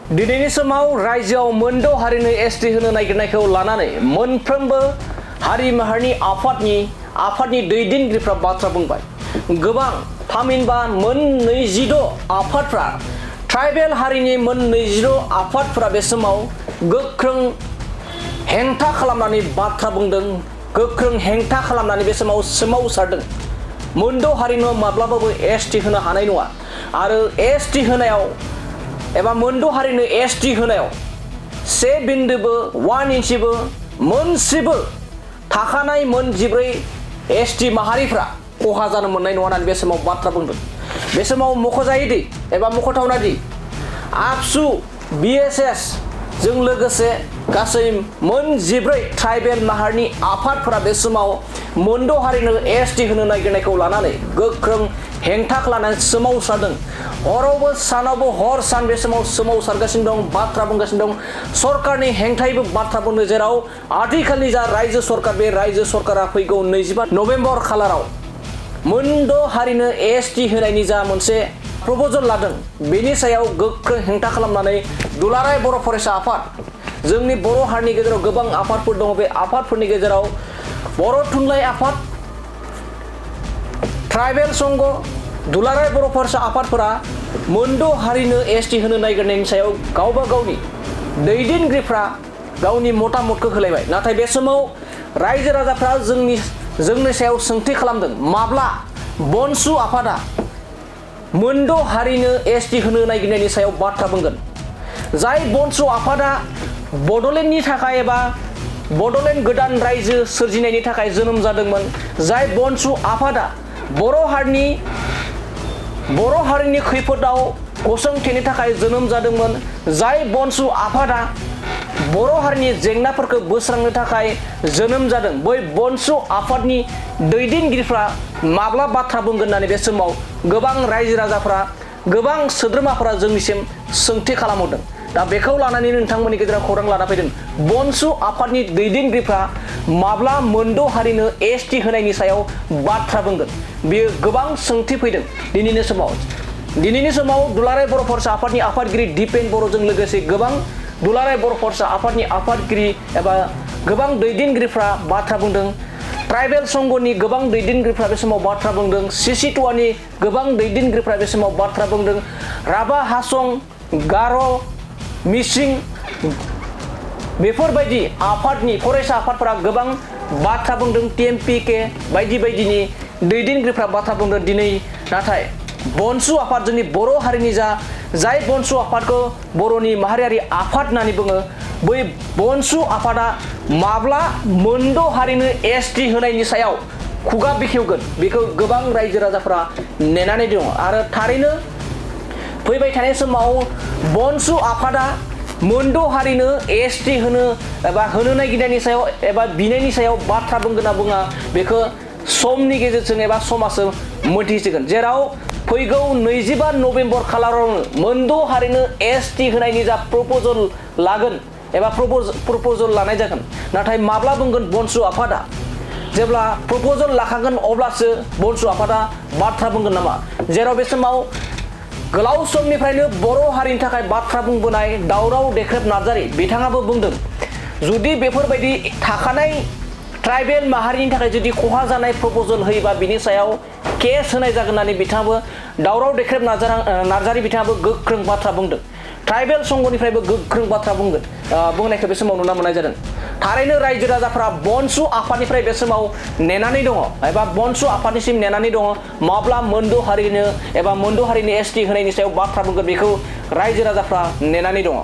दिनैनि समाव रायजोआव मोनद' हारिनो एसटि होनो नागिरनायखौ लानानै मोनफ्रोमबो हारि माहारिनि आफादनि दैदेनगिरिफ्रा बाथ्रा बुंबाय। गोबां थामहिनबा मोन 26 आफादफ्रा ट्राइबेल हारिनि मोन 26 आफादफ्रा बे समाव गोख्रों हेंथा खालामनानै बाथ्रा बुंदों, गोख्रों हेंथा खालामनानै बे समाव सोमावसारदों। मोनद' हारिनो माब्लाबाबो एसटि होनो हानाय नङा आरो एसटि होनायाव एबा मोनद' हारिनो एसटि होनायाव 1 बिन्दोबो 1 इन्सिबो मोनसेबो थाखानाय मोन 14 एसटि माहारिफ्रा खहा जानो मोननाय नङा होननानै बे समाव बाथ्रा बुंदों। बे समाव मख'जायोदि एबा मख'थावनादि आबसु BSS जों लोगोसे गासै मोन 14 ट्राइबेल माहारिनि आफादफोरा बे समाव मोनद' हारिनो एसटि होनो नागिरनायखौ लानानै गोख्रों हेंथा खालामनानै सोमावसारदों। हरावबो सानावबो हर सान बे समाव सोमावसारगासिनो दं, बाथ्रा बुंगासिनो दं। सरकारनि हेंथायैबो बाथ्रा बुंदों, जेराव आथिखालनि जा रायजो सरकार, बे रायजो सरकारा फैगौ 25 नभेम्बर खालाराव मोनद' हारिनो एसटि होनायनि जा मोनसे प्रप'जल लादों, बेनि सायाव गोख्रों हेंथा खालामनानै दुलाराय बर' फरायसा आफाद, जोंनि बर' हारिनि गेजेराव गोबां आफादफोर दङ, बे आफादफोरनि गेजेराव बर' थुनलाइ आफाद, ट्राइबेल संघ, दुलाराय बर' फरायसा आफादफोरा मोनद' हारिनो एसटि होनो नागिरनायनि सायाव गावबा गावनि दैदेनगिरिफ्रा गावनि मतामतखौ होलायबाय। नाथाय बे समाव रायजो राजाफ्रा जोंनि सायाव सोंथि खालामदों, माब्ला BoNSU आफादा मोनद' हारिनो एसटि होनो नागिरनायनि सायाव बाथ्रा बुंगोन? जाय BoNSU आफादा बड'लेण्डनि थाखाय एबा बड'लेण्ड गोदान रायजो सोरजिनायनि थाखाय जोनोम जादोंमोन, जाय BoNSU आफादा बर' हारिनि खैफोदाव गसंथेनो थाखाय जोनोम जादोंमोन, जाय BoNSU आफादा बर' हारिनि जेंनाफोरखौ बोस्रांनो थाखाय जोनोम जादों, बै BoNSU आफादनि दैदेनगिरिफ्रा माब्ला बाथ्रा बुंगोन होननानै बे समाव गोबां रायजो राजाफ्रा, गोबां सोद्रोमाफोरा जोंनिसिम सोंथि खालामहरदों। दा बेखौ लानानै नोंथांमोननि गेजेराव खौरां लाना फैदों, BoNSU आफादनि दैदेनगिरिफ्रा माब्ला मोनद' हारिनो एसटि होनायनि सायाव बाथ्रा बुंगोन? बेयो गोबां सोंथि फैदों दिनैनि समाव दुलाराय बर' फरायसा आफादनि आफादगिरि दिपेन बर'जों लोगोसे गोबां दुलाराय बर' फरायसा आफादनि आफादगिरि एबा गोबां दैदेनगिरिफ्रा बाथ्रा बुंदों। ट्राइबेल संघनि गोबां दैदेनगिरिफ्रा बे समाव बाथ्रा बुंदों। CC2नि गोबां दैदेनगिरिफ्रा बे समाव बाथ्रा बुंदों। राभा, हासं, गार', मिसिं बेफोरबायदि आफादनि फरायसा आफादफोरा गोबां बाथ्रा बुंदों। TMPK बायदि बायदिनि दैदेनगिरिफ्रा बाथ्रा बुंदों। दिनै नाथाय BoNSU आफाद, जोंनि बर' हारिनि जाय BoNSU आफादखौ बर'नि माहारियारि आफाद होननानै बुङो, बै BoNSU आफादा माब्ला मोनद' हारिनो एसटि होनायनि सायाव खुगा बेखेवगोन, बेखौ गोबां रायजो राजाफ्रा नेनानै दङ। आरो थारैनो फैबाय थानाय समाव BoNSU आफादा मोनद' हारिनो एसटि होनो नागिरनायनि सायाव एबा बिनायनि सायाव बाथ्रा बुंगोन ना बुङा, बेखौ समनि गेजेरजों एबा समाजो मोनथिसिगोन। जेराव फैगौ 25 नभेम्बर खालारावनो मोनद' हारिनो एसटि होनायनि जा प्रप'जल लागोन एबा प्रप'जल लानाय जागोन। नाथाय माब्ला बुंगोन BoNSU आफादा? जेब्ला प्रप'जल लाखागोन अब्लासो BoNSU आफादा बाथ्रा बुंगोन नामा? जेराव बे समाव गोलाव समनिफ्रायनो बर' हारिनि थाखाय बाथ्रा बुंबोनाय दावराव देख्रेब नार्जारि बिथाङाबो बुंदों, जुदि बेफोरबायदि थाखानाय ट्राइबेल माहारिनि थाखाय जुदि खहा जानाय प्रप'जल होयोबा बिनि सायाव केस होनाय जागोन होननानै बिथाङाबो दावराव देख्रेब नार्जारि बिथाङाबो गोख्रों बाथ्रा बुंदों। ट्राइबेल संघनिफ्रायबो गोख्रों बाथ्रा बुंनायखौ बे समाव नुनो मोननाय जादों। थारैनो रायजो राजाफ्रा BoNSU आफादनिफ्राय बे समाव नेनानै दङ एबा BoNSU आफादनिसिम नेनानै दङ, माब्ला मोनद' हारिनो एबा मोनद' हारिनि एसटि होनायनि सायाव बाथ्रा बुंगोन, बेखौ रायजो राजाफ्रा नेनानै दङ।